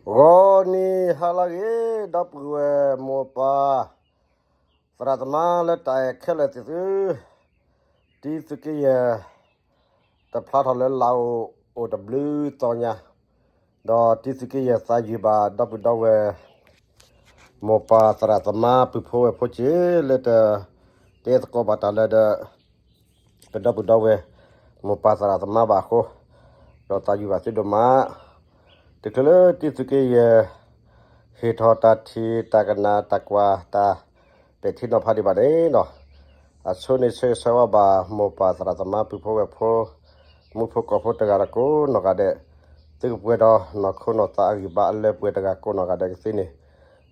ဂီၤနံၤဟါလၢအဂ့ၤ, ဒီပုၢ်ဝဲၢ်မိၢ်ပၢ် သရၣ်သမါလၢတၢ်အဲၣ်ခဲလၢာ်သ့ၣ်သု, တံသုးက့ယဲၢ် တဖျါထီၣ်လၢလၢအိၣ် အိၣ်တဘျုးသီညါ, ဒီးတံသုးက့ယဲၢ်သးယုၢ်ဘၣ်ဒီပုၢ်ဒီဝဲၢ် မိၢ်ပၢ်သရၣ်သမါပုၢ်ဖိဝဲၢ်ဖိစ့ၢ် လၢတတဲသကိးဘၣ်တၢ်လၢဒီး ပဒီပုၢ်ဒီဝဲၢ် မိၢ်ပၢ်သရၣ်သမါဘၣ်အဃိ, ဒီးသးယုၢ်ဘၣ်သုဒိၣ်မး, တချုးလၢတံသုးက့ယဲၢ် ဟ့ၣ်ထီၣ်တၢ်ထံၣ်တၢ်ကနၣ်တၢ်ကွၢ်တၢ်ပဲာ်ထံနီၤဖးဒံးဘၣ်န့ၣ်ဒီး, အဆိန့ၣ်ဆၢဂ့ၤဆၢဝါဘၣ် မိၢ်ပၢ်သရၣ်သမါပုၢ်ဖိဝဲၢ်ဖိ မူဖိကီၢ်ဖိတဂၤဒီးကိးနီၢ်ဂၤဒဲး, သုကပှဲၤဒီးနီၢ်ခိနီၢ်သးအဂံၢ်ဘါအလၢပှဲၤတဂၤကိးနီၢ်ဂၤဒဲးကသ့န့ၣ်,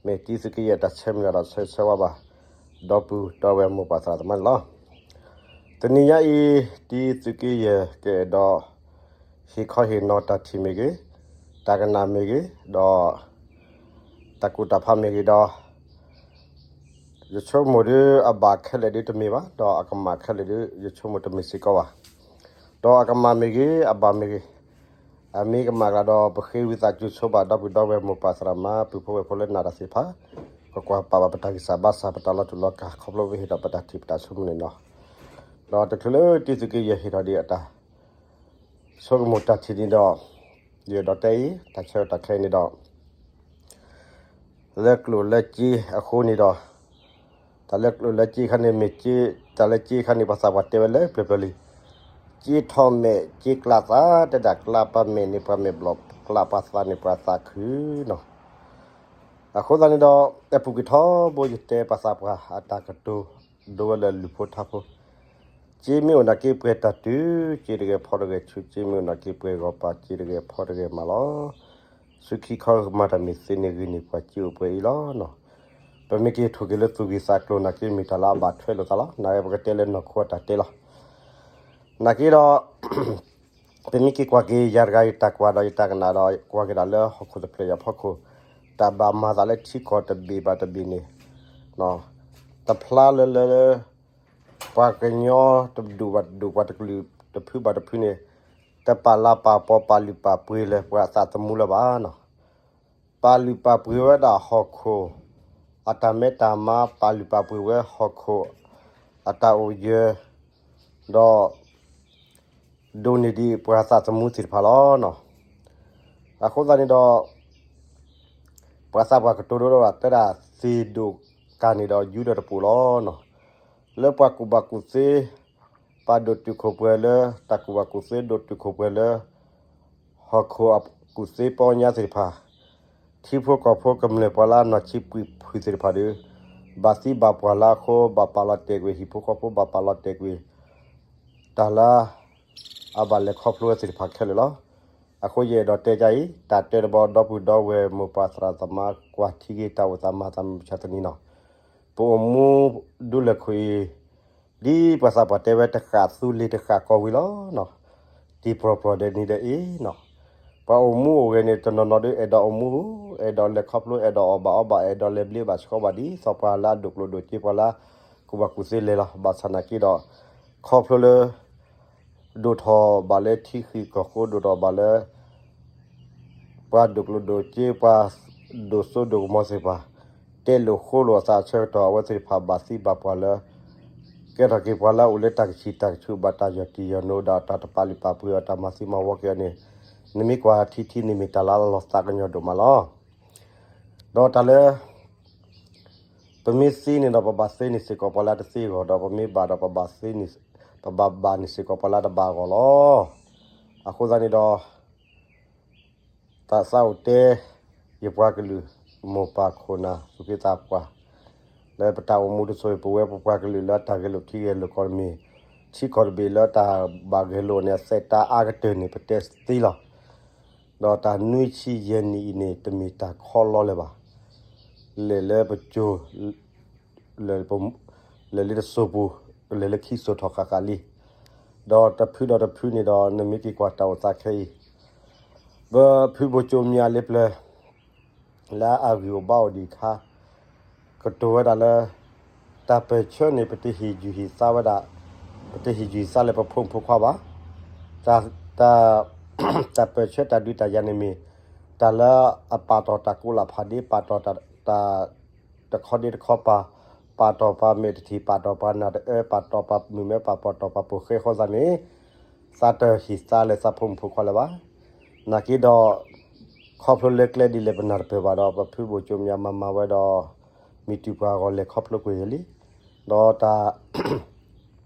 မ့ၢ်တံသုးက့ယဲၢ်တၢ်ဆၢမုၢ်လၢ်ဒီးဆၢဂ့ၤဆၢဝါဘၣ် ဒီပုၢ်ဒီဝဲၢ်မိၢ်ပၢ်သရၣ်သမါန့ၣ်လီၤ. တနံၤညါအံၤ တံသုးက့ယဲၢ်ကအဲၣ်ဒိး ဟ့ၣ်ခီဟ့ၣ်နီၤတၢ်ထံၣ်မ့ၢ်ဂ့ၤ, တၢ်ကနၣ်မ့ၢ်ဂ့ၤ, ဒီး တၢ်ကူၣ်တၢ်ဖးမ့ၢ်ဂ့ၤဒီး ယဆိကမိၣ်ဒုးအဘၣ်ခဲလၢာ်ဒုးတမ့ၢ်ဘၣ်, ဒီးအကမၣ်ခဲလၢာ်ဒုး ယဆိကမိၣ်တမ့ၢ်စ့ၢ်ကီးဘၣ်. ဒီးအကမၣ်မ့ၢ်ဂ့ၤ, အဘၣ်မ့ၢ်ဂ့ၤ, အမ့ၢ်ကမၣ်ကျါဒီး ပဃ့ဝံသးစူၤဆိဘၣ်ဒီပုၢ်ဒီဝဲၢ်မိၢ်ပၢ်သရၣ်သမါပုၢ်ဖိဝဲၢ်ဖိလၢနၤတၢ်သ့ၣ်တဖၣ်, ကကွၢ်ပာ်ဘၣ်ပတၢ်ဂံၢ်စၢ်ဘါစၢ်ပတၢ်လီၤတူာ်လီၤကာ် ခီဖျိပဟ့ၣ်ထီၣ်ပတၢ်ထံၣ်ပတၢ်ဆိကမိၣ်န့ၣ်လီၤ. ဒီးတချုးလၢတံသုးက့ယဲၢ်ဟ့ၣ်ထီၣ်ဒံးအတၢ် ဆိကမိၣ်တၢ်ထံၣ်န့ၣ်ဒီး, ယအဲၣ်ဒိးတဲအံၤ တၢ်ဆၢကတီၢ်ခဲအံၤန့ၣ်ဒီး, လၢကျိၣ်လၢစ့အဃိန့ၣ်ဒီး, တၢ်လၢကျိၣ်လၢစ့ခါန့ၣ်မ့ၢ်စ့, တၢ်လၢစ့ခါန့ၣ် ပှၤသးပှၢ်တဲဝဲလၢပျၢၤပျၢၤလံ, စ့ထီၣ်မဲာ် စ့ကျးသး တဲဒၣ်ကျးပှၤမဲာ်န့ၣ်ပှၤမဲာ်ဘျီၣ်, ကျးပှၤသးန့ၣ်ပှၤသးခုနီၤ. အဃိသတးန့ၣ်ဒီး, အပူၤကွံာ်ထီဘိယတဲပှၤသးပှၢ်အတၢ်ကတိၤဒိဝဲလၢလူၤဖိထါဖိ, စ့မ့ၢ်အိၣ်နာ်က့ပှဲၤတၢ်တုၤ, စ့တဂဲၤဖီတဂဲၤဆူၣ်, စ့မ့ၢ်အိၣ်နာ်က့ပှဲၤဂီၤပၤ, စ့တဂဲၤဖီတဂဲၤမးလီၤ. ဆူခံခီမၤတၢ်မ့ၢ်သ့န့ၣ်ဂ့ၤန့ၢ်ပှၤစ့အိၣ်ပှဲၤအံၤလီၤ. ပမ့ၢ်က့ၤထိၣ်က့ၤလၢသူၣ်ဂ့ၤသးကျိၤနာ်က့မ့ၢ်တၢ်လၢအဘၣ်ထွဲလိာ်သးလီၤ. နာ်က့ပကတဲလၢနီၢ်ခိအတၢ်တဲလီၤ. နာ်က့ဒီး ပမ့ၢ်က့ၤကွၢ်က့ၤယၤတဂၤယတၢ်ကွၢ်ဒီးယတၢ်ကနၣ်ဒီး ကွၢ်က့ၤဒၣ်လၢဟီၣ်ခိၣ်တဖျၢၣ်အံၤအဖီခိၣ်, တၢ်ဘၣ်မၤသးလၢထံကီၢ်တဘ့ၣ်ဘၣ်တဘ့ၣ်န့ၣ်, တဖျါလၢလၢ ပှၤကညီတဒူၣ်ဘၣ်တဒူၣ် ပှၤတကလုာ်တဖုဘၣ်တဖုန့ၣ်, တပာ်လၤပာ်ပီၤပာ်လုၢ်ပာ်ပှ့ၤလၢပှၤအသးသမူလၢၤဘၣ်နီၤ. ပာ်လုၢ်ပာ်ပှ့ၤဝဲဒၣ်ဟီၣ်ခိၣ် အတၢ်မဲတၢ်မါ, ပာ်လုၢ်ပာ်ပှ့ၤဝဲဟီၣ်ခိၣ် အတၢ်အိၣ်ယၢၤ, ဒီး ဒိၣ်န့ၢ်ဒံးပှၤသးသမူသ့ၣ်တဖၣ်လီၤ. အဃိသတးန့ၣ်ဒီး ပှၤသးပှၢ်ကတိၤဒိဒီး တဲဒၣ်သ့ၣ်ဒိၣ်ကၢ်န့ၣ်ဒီးယူဒီးတပိာ်လီၤ. လၢပှၤကူၣ်ဘၣ်ကူၣ်သ့ ပာ်ဒိၣ်တုာ်ခိၣ်ပှဲၤလၢ တၢ်ကူၣ်ဘၣ်ကူၣ်သ့ဒိၣ်တုာ်ခိၣ်ပှဲၤလၢ ဟီၣ်ခိၣ်အကူၣ်သ့ပီညါသ့ၣ်တဖၣ်, ထံဖိကီၢ်ဖိကမျၢၢ်ပှၤလၢအနီၢ်ဆံးပှံာ်ဖုၣ်သ့ၣ်တဖၣ်ဒီး ဘၣ်သံဘၣ်ပှၢ်လၢအဃိ ဘၣ်ပာ်လီၤတဲာ်ကွံာ်ဟံၣ်ဖိဃီဖိ ဘၣ်ပာ်လီၤတဲာ်ကွံာ် တၢ်လၢ အဘၣ်လဲၤခီဖျိဝဲသ့ၣ်တဖၣ်ခဲလၢာ်လီၤ. အဃိယအဲၣ်ဒိးတဲဒ်အံၤ, တၢ်တဲတဘီဒီပုၢ်ဒီဝဲၢ်မိၢ်ပၢ်သရၣ်သမါ ကွၢ်ထံဂ့ၤ တၢ်အိၣ်သးမၤသးမုၢ်မဆါတနံၤနီၤ, ပအိၣ်မူဒူလၢာ်ခိၣ်အံၤ ဒ်ပှၤသးပှၢ်တဲဝဲ တဃၣ်သူလ့ၤတဃၣ်ကီၢ်ဝံၤလီၤ. တံၤပျီၢ်ပျီၢ်ဒီးနံၤဒီးအ့နီၤ, ပှၤအိၣ်မူအိၣ်ဂဲၤန့ၣ် တနီၤနီၤဒီးအဲၣ်ဒိးအိၣ်မူ, အဲၣ်ဒိးလဲၤခီဖျိ, အဲၣ်ဒိးအီၣ်ဘၣ်အီဘၣ်, အဲၣ်ဒိးလဲၤဘျ့ဘၣ်ဆှီဘၣ် ဒ်သိးပှၤလၢအဒိၣ်ကျိၣ်ဒိၣ်စ့ ပှၤလၢကူၣ်ဘၣ်ကူၣ်သ့လဲၤလီၤ. ဘၣ်ဆၣ်နာ်က့ဒီး ခီဖျိလၢ ဒိၣ်ထီၣ်ဘၣ်လၢထံဃံးကီၢ်ဃိ ဒိၣ်ထီၣ်ဘၣ်လၢ ပှၤဒိၣ်ကျိၣ်ဒိၣ်စ့ ပှၤဒိၣ်စိဒိၣ်ကမီၤသ့ၣ်တဖၣ် တဲလိာ်ဃိလိာ်အသးအဆၢကတီၢ် အဝဲသ့ၣ်တဖၣ်ဘၣ်သံဘၣ်ပှၢ်လၢ ကဲထီၣ်က့ၤပှၤလၢအအိၣ်လၢတၢ်ကဆံးတၢ်ကဆူး ဘၣ်တၢ်ယီၢ်တံၢ်ယီၢ်နိ ဒီးတၢ်တပာ်လုၢ်ပာ်ပှ့ၤအီၤ တၢ်မၤသံမၤဝီက့ၤအီၤန့ၣ် နမ့ၢ်ကွၢ်ထံထံန့ၣ် မ့ၢ်တၢ်လၢအလီၤသးကညီၤဒိၣ်မးလီၤ. ဒီးတၢ်လၢ ပမ့ၢ်သ့န့ၣ်ဒီး ပဘၣ်သ့န့ၢ်စ့ၢ်ကီးပှၤလၢတသ့အဂီၢ်, ဒီးပမ့ၢ်ဘၣ်ဒီး ပဘၣ်သ့န့ၢ်, ပဘၣ်ဘၣ်န့ၢ်စ့ၢ်ကီးပှၤလၢတဘၣ်အဂီၢ်လီၤ. အဃိသတးန့ၣ်ဒီး တၢ်သးအိၣ်တဲ ယပှၤကလုာ် မိၢ်ပၢ်ခိၣ်နၢ် သူၣ်က့သးပှၢ် လၢပတၢ်အိၣ်မူတစိၤအံၤ ပဝဲပပှၤကလုာ်လၢတၢ်ဂဲၤလိာ်ထံဂဲၤလိာ်ကီၢ်တမံၤ ထံကီၢ်တဘ့ၣ်လၢတၢ်ဘၣ်ဂဲၤလိာ်န့ၣ် အသက်တာအါကတၢၢ်န့ၣ် ပတဲသ့လီၤ. ဒီးတၢ်နွံဆံယဲၢ်နံၣ်အံၤန့ၣ် တမ့ၢ်တၢ်ခီလီလၢၤဘၣ်. လဲၤလၢပစိၤ လဲၤလၢတစိၤပူၤ လဲၤလၢခံစိၤထီၣ်ဃၣ်ဃၣ်လံ. ဒီးတဖုဒီးတဖုန့ၣ်ဒီး နမ့ၢ်က့ၤကွၢ်တၢ်အိၣ်သးခဲအံၤ ပဖုဘိၣ်ကၠိမၠးလ့ပျၢၤ လၢအဂံၢ်အိၣ်ဘါအိၣ်ဒံးအခါ ကတိၤဝဲဒၣ်လၢ တၢ်ပၢၢ်ဆၢန့ၣ် ပတဟ့ၣ်ယုၢ်ဟ့ၣ်သါဝဲဒၣ်, ပတဟ့ၣ်ယုၢ်ဟ့ၣ်သါလၢပဖိမုၣ်ဖိခွါဘၣ်. တၢ်, တၢ်ပၢၢ်ဆၢတၢ်ဒုးတၢ်ယၤန့ၣ်မ့ၢ် တၢ်လၢအပာ်တီၢ်တၢ်ကိးလၢဖးဒ့ ပာ်တီၢ်တၢ် တၢ်တခီဒ့တခီပၤ, ပာ်တီၢ်ပှၤမဲာ်တထံၣ် ပာ်တီၢ်ပှၤနၢ်တအၢ ပာ်တီၢ်ပှၤမုၢ်မဲ ပာ်တီၢ်ပှၤပိာ်ဃဲအဃိသတးန့ၣ် သးတဟ့ၣ်သါလၢသးဖိမုၣ်ဖိခွါလၢၤဘၣ်. နာ်က့ဒီး ခီဖျိလၢကျဲဒ်လဲၣ်ပနၢ်တပၢၢ်ဘၣ်ဒီး ပဖုဘိၣ်ကၠိမၠါမၤမၤဝဲဒီး မ့ၢ်တုၤပှၤဂီၢ်လဲၤခီဖျိကွံာ်လံ. ဒီးတၢ်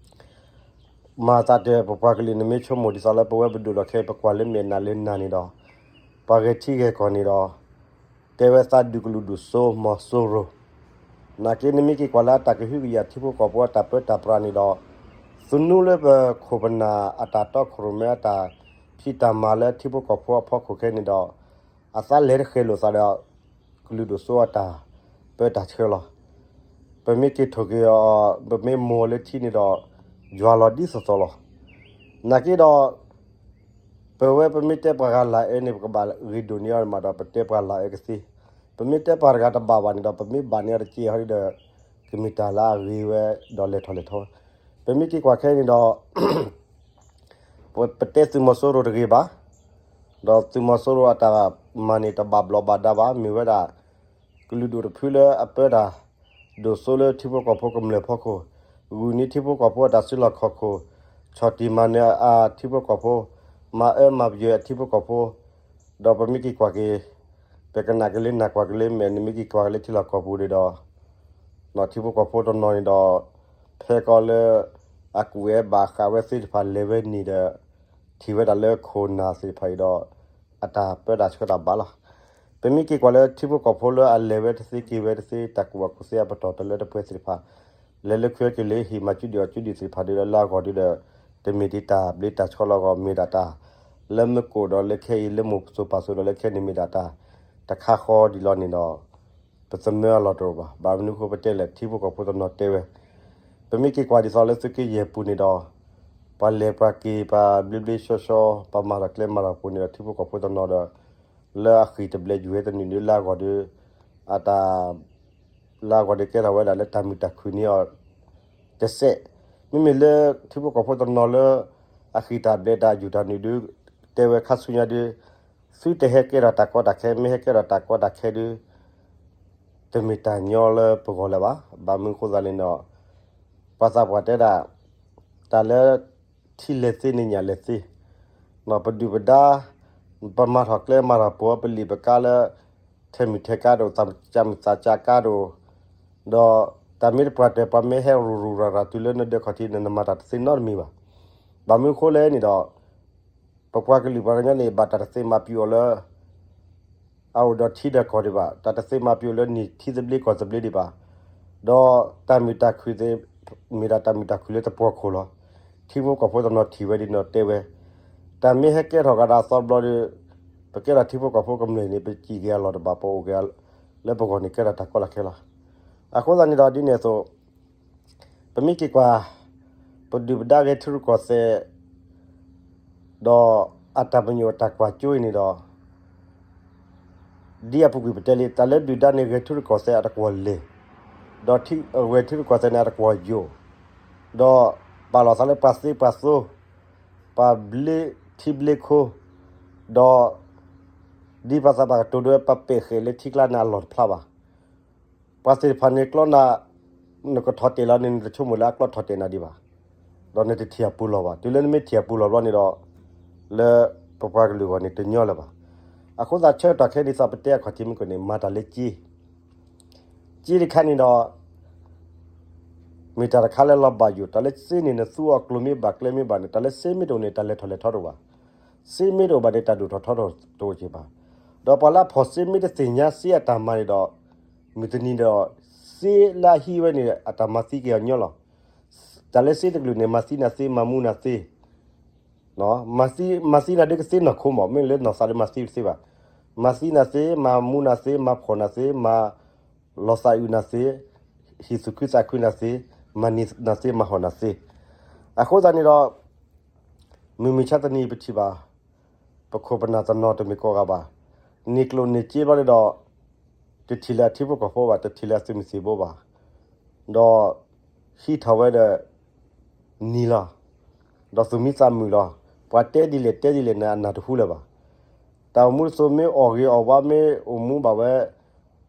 မၤသးတၢ် ပပှၤကလုာ်န့ၣ်မ့ၢ်ဆိကမိၣ်ဒ်သိးလၢပဝဲပဒိၣ်ဒီးခဲအံၤ ပကွၢ်လၢမဲာ်နးလၢနၤန့ၣ်ဒီး ပှၤဂဲၤထံဂဲၤကီၢ်န့ၣ်ဒီး တဲဝဲသးဒုးကလုာ်ဒူၣ်စိမီၤစိရိၤ, နာ်က့နမ့ၢ်က့ၤကွၢ်လၢအတၢ်ကဟုကယာ်ထံဖိကီၢ်ဖိအတၢ်ပၢတၢ်ပြးန့ၣ်ဒီး သနူလၢပခိၣ်ပနၢ်အတၢ်တီခိၣ်ရိၣ်မဲအတၢ်ဖံးတၢ်မၤလၢထံဖိကီၢ်ဖိအဖီခိၣ်ခဲန့ၣ်ဒီး အသးလဲၤတဃဲၤလိာ်သးဒီး ကလုာ်ဒူၣ်စိအတၢ်ပၢတၢ်ဆှၢလီၤ. ပမ့ၢ်က့ၤထိၣ်က့ၤအီၤ ပမ့ၢ်မိၢ်လၢထံန့ၣ်ဒီး ယွၤလီၤဒ်သိးသိးလီၤ. နာ်က့ဒီး ပဝဲပမ့ၢ်တဲပှၤဂၤလၢအၢန့ၣ် ပကဘၣ်ဂ့ၤဒိၣ်န့ၢ်အီၤမးဒီး ပတဲပှၤလၢအၢကသ့, ပမ့ၢ်တဲပှၤတဂၤတဘၣ်ဘၣ်န့ၣ်ဒီး ပမ့ၢ်ဘၣ်န့ၢ်အီၤတက့ၢ်ဟီဒီး ကမ့ၢ်တၢ်လၢအဂ့ၤဝဲဒီးလဲၤထီၣ်လဲၤထီဝဲ. ပမ့ၢ်က့ၤကွၢ်ခဲအံၤန့ၣ်ဒီး ပတဲသုးမီၤစိရိၤတဂ့ၤဘၣ်, ဒီးသုးမီၤစိရိၤအတၢ်မၤန့ၣ်တဘၣ်ဘျီးဘၣ်ဒါဘၣ်, မ့ၢ်ဝဲဒၣ် ကလုာ်ဒူၣ်တဖုလၢအပၢတၢ် ဒိၣ်စိလၢထံဖိကီၢ်ဖိကမျၢၢ်ဖီခိၣ်, ဂုာ်န့ၢ်ထံဖိကီၢ်ဖိအတၢ်စုလီၢ်ခီၣ်ခိၣ်, ဆီၣ်တံၢ်မၤနၢၤအထံဖိကီၢ်ဖိ, မၤအၢမၤပယွဲအထံဖိကီၢ်ဖိ, ဒီးပမ့ၢ်က့ၤကွၢ်က့ၤ ပကနၣ်က့ၤလၢနၢ်ကွၢ်က့ၤလၢမဲာ် နမ့ၢ်က့ၤကွၢ်က့ၤလၢထံလီၢ်ကီၢ်ပူၤန့ၣ်ဒီး ထံဖိကီၢ်ဖိတနီၤန့ၣ်ဒီး ဖဲကီလၢ အကူၣ်ဝဲဘၣ်ဃးဝဲသ့ၣ်တဖၣ်လဲၤဝဲန့ၣ်ဒီး ထံၣ်ဝဲဒၣ်လၢခိၣ်နၢ်သ့ၣ်တဖၣ်အံၤဒီး အတၢ်ပၢတၢ်ဆှၢတၢ်ဘၣ်လီၤ. ပမ့ၢ်က့ၤကွၢ်လၢထံဖိကီၢ်ဖိလၢအလဲၤဝဲတသ့က့ၤဝဲတသ့ တၢ်ကူၣ်ဘၣ်ကူၣ်သ့အပတီၢ်တလၢတပှဲၤသ့ၣ်တဖၣ် လဲၤလၢခံက့ၤလၢဟံၣ်မၤကူဒံးအီၤကူဒံးသ့ၣ်တဖၣ်ဒုးဒီးလၢအဂီၢ်ဒုးဒီး တမ့ၢ်ဒ်တၢ်ဘျ့တၢ်ဆှီလီၤအဂီၢ် မ့ၢ်ဒၣ်တၢ် လၢမူခိၣ်ဒီးလၢခဲအံၤလၢမိၢ်ပစိၤပၢ်စိၤဒီးလၢခဲန့ၣ်မ့ၢ်ဒၣ်တၢ် တခါဃီဒ်လီၤန့ၣ်ဒီး ပသမၢအလီၢ်တအိၣ်ဘၣ်. ဘၣ်မနုၤအဃိပတဲလဲၣ် ထံဖိကီၢ်ဖိတနီၤတဲဝဲ ပမ့ၢ်က့ၤကွၢ်ဒ်သိးလၢသုးက့ယဲၢ်ပူၤန့ၣ်ဒီး ပှၤလဲၤပှၤက့ၤ ပှၤဘျ့ဘျ့ဆှီဆှီ ပှၤမၤထီၣ်ကျဲမၤထီၣ်ပူၤန့ၣ်ဒီး ထံဖိကီၢ်ဖိတနီၤဒီး လၢအဃံၢ်တဘျဲၣ်ယုၢ်ဝဲတနုာ်ဒုးလၢအဂီၢ်ဒုး အတၢ် လၢအဂီၢ်ဒုးကဲထီၣ်ဝဲဒၣ်လၢတၢ်မုာ်တၢ်ခုၣ်န့ၢ်အီၤ တစဲး, မ့မ့ၢ်လၢထံဖိကီၢ်ဖိတနီၤလၢ အဃံၢ်တၢ်ဘျဲၣ်တၢ်ယုၢ်တၢ်နုာ်ဒုး တဲဝဲခါဆူညါဒုး သုတဟဲကဲထီၣ်တၢ်ကီတၢ်ခဲ မ့ၢ်ဟဲကဲထီၣ်တၢ်ကီတၢ်ခဲဒုး တမ့ၢ်တၢ်ညီလၢပဂီၢ်လၢၤဘၣ်. ဘၣ်မနုၤအဃိသတးန့ၣ်ဒီး ပှၤသးပှၢ်တဲဒၣ် တၢ်လၢ ထံလဲၤသ့န့ၣ်ညၣ်လဲၤသ့, ပဒုၣ်ပဒါ ပမၤထီၣ်ကျဲမၤထီၣ်ပူၤ ပလံာ်ပကါလၢ ထဲမုၢ်ထဲကါတအိၣ် သးမုၢ်သးကါတအိၣ်, ဒီးတၢ်မ့ၢ်တပှၢ်တၢၢ် ပှၤမ့ၢ်ဟဲရူၤရူၤရၤရၤတုၤလၢနဒၢးခီၣ်ထံးန့ၣ် နမၤတၢ်တသ့နီတမံၤဘၣ်. ဘၣ်မနုၤအဃိလဲၣ်န့ၣ်ဒီး ပပှၤကလုာ်ပှၤကညီန့ၣ် ဘၣ်တၢ်တသ့မၤပျူၤအီၤလၢ အအိၣ်ဒီးထံဒီးကီၢ်ဒံးဘၣ်, တၢ်တသ့မၤပျူၤလၢနံၣ်ထံသဘျ့ကီၢ်သဘျ့ဒံးဘၣ်, ဒီးတၢ်မုာ်တၢ်ခုၣ်သ့ၣ် မ့ၢ်ဒၣ်တၢ်မုာ်တၢ်ခုၣ်လၢတပှီၢ်ခိၣ်လီၤ. ထံဖိကီၢ်ဖိတနီၤထံၣ်ဝဲဒ်န့ၣ်ဒီးတဲဝဲ, တၢ်မ့ၢ်ဟဲကဲထီၣ်ကဒီးအသီတဘျီဒီး ပကဲထီၣ်ထံဖိကီၢ်ဖိကမျၢၢ်န့ၣ် ပစံၣ်က့ၤအလီၢ်တဘၣ် ပအိၣ်က့ၤလၢပဂီၢ်န့ၣ် ကဲထီၣ်တၢ်ကီတၢ်ခဲလီၤ. အဃိသတးန့ၣ်ဒီးဒ်န့ၣ်အသိး ပမ့ၢ်က့ၤကွၢ် ပဒုၣ်ပဒါဂဲၤထံရူၢ်ကီၢ်သဲး ဒီးအတၢ်ပညိၣ်အတၢ်ကွၢ်စိအံၤန့ၣ်ဒီး ဒ်အပူၤကွံာ်ပတဲလံ တၢ်လၢဒုၣ်ဒါန့ၣ် ဂဲၤထံရူၢ်ကီၢ်သဲးအတကွီၢ်လဲၢ်, ဒီးဂဲၤထံရူၢ်ကီၢ်သဲးန့ၣ်အတကွီၢ်ယိာ်, ဒီးပာ်လီၤသးလၢပှၤသ့ပှၤသိ, ပှၤဘျ့ထံဘျ့ခိ, ဒီး ဒ်ပှၤသးပှၢ်ကတိၤဒိ ပပဲာ်ဃဲးလၢထံကျါန့ၣ်အလီၢ်တဖျါဘၣ်. ပှၤသ့ၣ်တဖၣ်န့ၣ် ကျီနၤ နကထီၣ်တဲာ်လီၤန့ၣ် နတဆိကမိၣ်လၢအကျီထီၣ်တဲာ်နၤဒံးဘၣ်, ဒီးနတထံၣ်အပူၤလီၢ်ဘၣ်. တုၤလၢနမ့ၢ်ထံၣ်အပူၤလီၢ်ဘျီန့ၣ်ဒီး လၢပပှၤကလုာ်အဂီၢ်န့ၣ် တညီလၢၤဘၣ်. အဃိသတးဆၢကတီၢ်ခဲအံၤဒ်သိးပတဲအခီၣ်ထံးမုၢ်ကီၢ်န့ၣ် မၤတၢ်လၢစ့ စ့တခါန့ၣ်ဒီး မ့ၢ်တၢ်တခါလၢလီၤဘၣ်ယိၣ်, တၢ်လၢစ့န့ၣ် နသူအီၤကျိၤမ့ၢ်ဘၣ်ကျဲမ့ၢ်ဘၣ်န့ၣ် တၢ်လဲၤထီၣ်လဲၤထီတအိၣ်ဘၣ်. စ့မ့ၢ်တအိၣ်ဘၣ်န့ၣ် တၢ်ဒိၣ်ထီၣ်ထီတအိၣ်က့ၤဘၣ်. ဒီးပှၤလၢအဖီၣ်စ့မ့ၢ်တသ့ၣ်ညါစ့အတၢ်မၤန့ၣ်ဒီး မုၢ်တနံၤဒီး စ့လၢအဟံးဝဲန့ၣ် အတၢ်မၤသံက့ၤအီၤညီလီၤ. တၢ်လၢစ့တကလုာ်န့ၣ် မၤသံနၤသ့ မၤမူနၤသ့ မၤသံ မၤသံနၤဒုးကသ့နီၢ်ခိမး, မ့ၢ်လၢနီၢ်သးဒုးမၤသံတသ့ဘၣ်. မၤသံနၤသ့, မၤမူနၤသ့, မၤဖှီၣ်နၤသ့, မၤလီၤသးအုးနၤသ့, ဟံးသူၣ်ခုသးခုနၤသ့, မၤနံၤနၤသ့, မၤဟီၣ်နၤသ့. အဃိသတးန့ၣ်ဒီး မုၢ်မဆါတနံၤပထံၣ်ဘၣ် ပခိၣ်ပနၢ်တနီၤတမ့ၢ်ကိးဂၤဘၣ်. န့ၢ်ကျိၣ်န့ၢ်စ့ဘျီန့ၣ်ဒီး တထံၣ်လၢအထံဖိကီၢ်ဖိဘၣ်, တထံၣ်လၢအသုးမုၢ်သံၣ်ဘိဘၣ်. ဒီးဟံးထီၣ်ဝဲဒီး နံၤလီၤ. ဒီးသူၣ်မံသးမုာ်လီၤ. ပှၤတဲဒ်လဲၣ်တဲဒ်လဲၣ်န့ၣ် အနၢ်တဟူလၢၤဘၣ်. တၢ်အိၣ်မူတစိၤမ့ၢ်အီၣ်ဂ့ၤအီၣ်ဝါမ့ၢ်အိၣ်မူဘၣ်ဝဲ,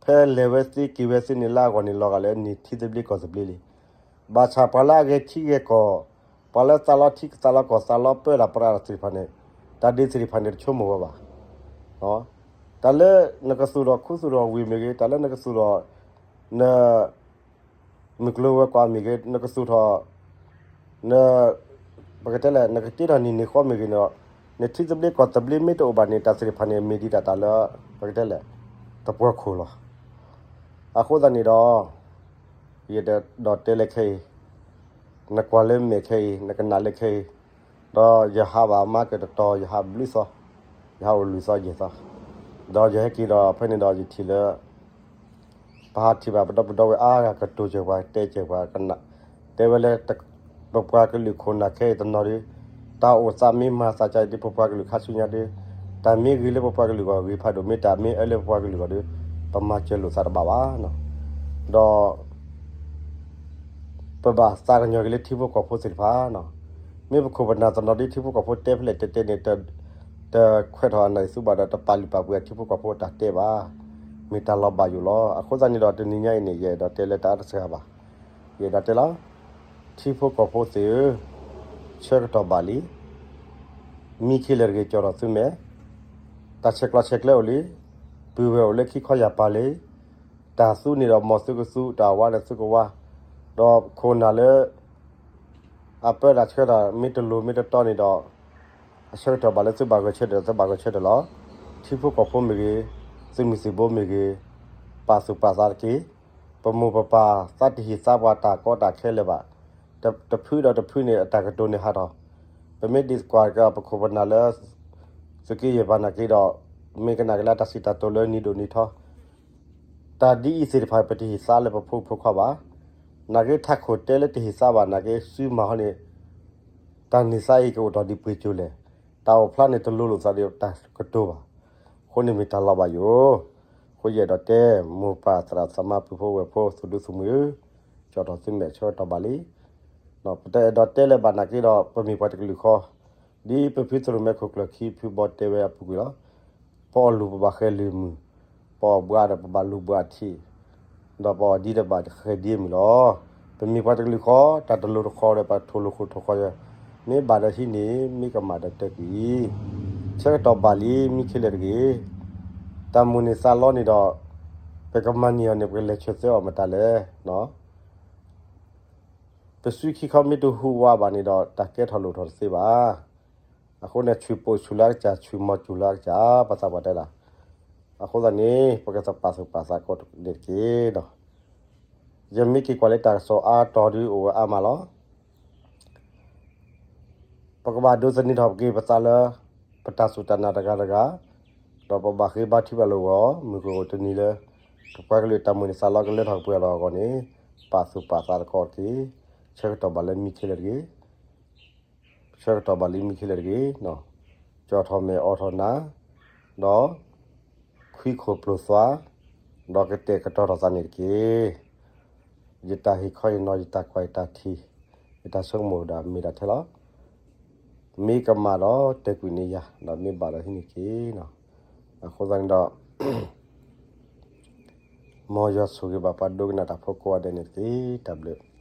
ဖဲလဲၤဝဲသ့က့ၤဝဲသ့န့ၣ်လၢအဂီၢ်န့ၣ် လီၤဂာ်လၢနံၣ်ထံသဘျ့ကီၢ်သဘျ့လံ. ဘၣ်ဆၣ်ပှၤလၢအဂဲၤထံဂဲၤကီၢ်, ပှၤလၢသးလီထံသးလီကီၢ်သးလီပၢတၢ်ပြးတၢ်သ့ၣ်တဖၣ်န့ၣ်, တၢ်ဒ်သ့ၣ်တဖၣ်န့ၣ်တဆိကမိၣ်ဝဲဘၣ်. တၢ်လၢနကသူၣ်ထီၣ်ခူသူၣ်ထီၣ်ဝ့ၢ်မ့ၢ်ဂ့ၤ, တၢ်လၢနကသူၣ်ထီၣ် န မုၢ်ကျိၤဝဲၤကွာ်မ့ၢ်ဂ့ၤ, နကသူၣ်ထီၣ်, န, ပကတဲလဲၣ်, နကတ့ထီၣ်နံၣ်န့ၢ်ဃီမ့ၢ်ဂ့ၤန့ၣ်ဒီး, နထံသဘျ့ကီၢ်သဘျ့မ့ၢ်တအိၣ်ဘၣ်န့ၣ် တၢ်သ့ၣ်တဖၣ်န့ၣ် မ့ၢ်ဒံးတၢ်တၢ်လၢ, ပကတဲလဲၣ်, တပှၢ်ခိၣ်လီၤ. အဃိသတးန့ၣ်ဒီး, ယအဲၣ်ဒိးတဲလၢခဲအံၤ, နကွၢ်လၢမဲာ်ခဲအံၤ, နကနၣ်လၢခဲအံၤ, ဒီးယဟးဘၣ်မါကတတီၤ ယဟးဘျုးသီ, ယဟးအိၣ်လွံၢ်သီယဲၢ်သီ, ဒီးယဟဲက့ၤဒီးဖဲန့ၣ်ဒီးယထံၣ်လၢ ပဟးထံၣ်ဘၣ်ပဒီပုၢ်ဒီဝဲၢ်အါဂၤကတိၤစၢၤပှၤ တဲစၢၤပှၤ, တဲဝဲလၢ ပပှၤကလုာ်ခိၣ်နၢ်ခဲအံၤတနီၤဒီး, တၢ်အိၣ်သးမ့ၢ်မၤသးကဒီး ပပှၤကလုာ်ခါဆူညါဒီး, တၢ်မ့ၢ်ဂ့ၤလၢပပှၤကလုာ်အဂီၢ်ဂ့ၤဖးဒိၣ် မ့ၢ်တၢ်မ့ၢ်အၢလၢပပှၤကလုာ်အဂီၢ်ဒီး, ပမၤစၢၤလိာ်သးတဘၣ်ဘၣ်. ဒီး ပဘၣ်သးကညီၤက့ၤလၢထံဖိကီၢ်ဖိသ့ၣ်တဖၣ်, မ့ၢ်ပခိၣ်ပနၢ်တနီၤဒီး ထံဖိကီၢ်ဖိတဲဖဲလဲၣ်တဲတဲန့ၣ်, တခွဲးထီၣ်အနၢ်အံၤသူဘၣ်ဒီး တပာ်လုၢ်ပာ်ပှ့ၤအထံဖိကီၢ်ဖိအတၢ်တဲဘၣ်, မ့ၢ်တၢ်လီၤဘၣ်ယိၣ်လီၤ. အဃိသတးန့ၣ်ဒီး တနံၤညါအံၤန့ၣ် ယအဲၣ်ဒိးတဲလၢတၢ်အါတစှၤဘၣ်, ယအဲၣ်ဒိးတဲလီၤ. ထံဖိကီၢ်ဖိသ့ၣ်ဧၢ, ဆၢကတီၢ်ဘၣ်လံ, မံခ့လဲၣ်တဂ့ၤ ကၠီၣ်ထီၣ်သုမဲာ်, တၢ်ဆဲးကျိးဆဲးကျၢအိၣ်လံ, ပုၢ်ဝဲၢ်အိၣ်လၢခံခီယၢ်ပၤလံ, တၢ်သူန့ၣ်ဒီး မ်သုကသူ, တၢ်ဝါဒီးသုကဝါ, ဒီးခိၣ်နၢ်လၢ အပၢတၢ်ဆၢကတီၢ်မ့ၢ်တလိၤမ့ၢ်တတီန့ၣ်ဒီး, အဆၢကတီၢ်ဘၣ်လၢသုဘၣ်ဂဲၤဆၢထၢၣ် သုဘၣ်ဂဲၤဆၢထၢၣ်လီၤ. ထံဖိကီၢ်ဖိမ့ၢ်ဂ့ၤ, သုးမုၢ်သံၣ်ဘိမ့ၢ်ဂ့ၤ, ပာ်သူၣ်ပာ်သးတက့ၢ်. ပမိၢ်ပပၢ်သးတဟ့ၣ်သါပှၤတၢ်ကီတၢ်ခဲလၢာ်ဘၣ်. တဖုဒီးတဖုန့ၣ် အတၢ်ကတိၤန့ၣ်ဟးထီၣ်, ပမ့ၢ်ဒ်ကွၢ်က့ၤပခိၣ်ပနၢ်လၢ သုးက့ယဲၢ်ပၤနာ်က့ဒီး, မ့ၢ်ကနၣ်က့ၤလၢတၢ်စံးတၢ်ကတိၤလၢနံၤဒိၣ်နံၤထီ တၢ်ဒ်အံၤသ့ၣ်တဖၣ် ပတဟ့ၣ်သါလၢပဖိမုၣ်ဖိခွါဘၣ်. နာ်က့ထးခိၣ်တဲလၢတဟ့ၣ်သါဘၣ် နာ်က့စုမၤဟီန့ၣ်, တၢ်န့ၢ်သါအံၤကအိၣ်ထီၣ်ဒ်ပှ့ၤကၠိၤလဲၣ်, တၢ်အိၣ်ဖျါန့ၣ်တလိၤလိာ်သးဒီးတၢ်ကတိၤဘၣ်. အဃိန့ၣ်မ့ၢ်တၢ်လီၤဘၣ်ယိၣ်. အဃိယအဲၣ်ဒိးတဲ, မိၢ်ပၢ်သရၣ်သမါပုၢ်ဖိဝဲၢ်ဖိ သူၣ်ဒူသုးမုၢ်ဧၢ, ကၠီၣ်ထီၣ်သုမဲာ်ဆၢကတီၢ်ဘၣ်လံ. ပတအဲၣ်ဒိးတဲလၢၤဘၣ်နာ်က့ဒီး ပမ့ၢ်ပှၤတကလုာ်ဃီ, ဒ်ပဖုသရိၣ်မဲခိၣ်ကျၢၢ်ခံဖုဘီတဲဝဲအပူၤကွံာ်လီၤ. ပအီၣ်လူၤပဘၣ်ဃဲၤလုၢ်မုၢ်, ပအီၣ်ဘှါဒီးပဘၣ်လူၤဘှါထံး, ဒီးပအီၣ်ဒံဒီးဘၣ်ဃဲၤဒံမုၢ်လီၤ. ပမ့ၢ်ပှၤတကလုာ်ဃီ, တၢ်တလိၤတဃီဒီးပထိၣ်လိာ်ခိၣ်ထိၣ်ဃီ, မ့ၢ်ဘၣ်ဒီးဟံးန့ၢ်, မ့ၢ်ကမၣ်ဒီးတဲကွံာ်, ဆၢကတီၢ်ဘၣ်လံ မံခ့လဲၣ်တဂ့ၤ. တၢ်မိၣ်န့ၢ်သးလီန့ၣ်ဒီး, ပကမၤန့ၢ်အီၤန့ၣ် ပကလဲၤဆၢသၢအီၤမတၤလဲၣ်. ပစုခံခီမ့ၢ်တဟူးဝးဘၣ်န့ၣ်ဒီး တၢ်ကဲထီၣ်လိၣ်ထီၣ်တသ့ဘၣ်. အဃိန့ၣ် ဆူၣ်ပိာ်ဆူၣ်လၢအကစၢ်, ဆူၣ်မီၤစူၣ်လၢအကစၢ်, ပသးပှၢ်တဲဒၣ်. အဃိသတးန့ၣ် ပကသးပာ်သူၣ်ပာ်သးကိးန့ၣ်တက့ၢ်. ယမ့ၢ်က့ၤကွၢ်လၢတၢ်ကစီၣ်အါတီၤဒုးအိၣ်ဝဲအါမးလီၤ. ပကဘၣ်ဒိးသန့ၤထီၣ်က့ၤပသးလၢ ပတၢ်စူၢ်တၢ်နာ်တဂၤတဂၤ, ဒီးပဘၣ်ဃ့ဘါထုကဖၣ်လိာ်အဂီၢ် မုၢ်ကအိၣ်တနံၤလၢ ပပှၤကလုာ်တၢ်မိၣ်န့ၢ်သးလီကလၢထီၣ်ကပှဲၤထီၣ်အဂီၢ်န့ၣ်, ပာ်သူၣ်ပာ်သးတက့ၢ်တက့ၢ်. ဆၢကတီၢ်ဘၣ်လၢမံခ့လဲၣ်တဂ့ၤ. ဆၢကတီၢ်ဘၣ်လံမံခ့လဲၣ်တဂ့ၤ. ကၠီၣ်ထီၣ်မဲာ်အိးထီၣ်နၢ်, ဒီး ခွံခိၣ်ပျိၢ်သွါ, ဒီးကတဲာ်ကတီၤထီၣ်သးန့ၣ်တက့ၢ်. ယတၢ်ဟ့ၣ်ခီယနီၤ, ယတၢ်ကွၢ်ယတၢ်ထံၣ်, ယတၢ်ဆိကမိၣ်ဒၣ်မ့ၢ်ဒၣ်ထဲလီၤ. မ့ၢ်ကမၣ်ဒီးတဲကွံာ်န့ၢ်ယၤ, ဒီးမ့ၢ်ဘၣ်ဒီးဟံးန့ၢ်က့ၤ. အဃိသတးန့ၣ်ဒီး မ်ယွၤဆိၣ်ဂ့ၤဘၣ်ပှၤဒိကနၣ်တၢ်ဖိကိးဂၤဒဲးန့ၣ်တက့ၢ်. တၢ်ဘျုး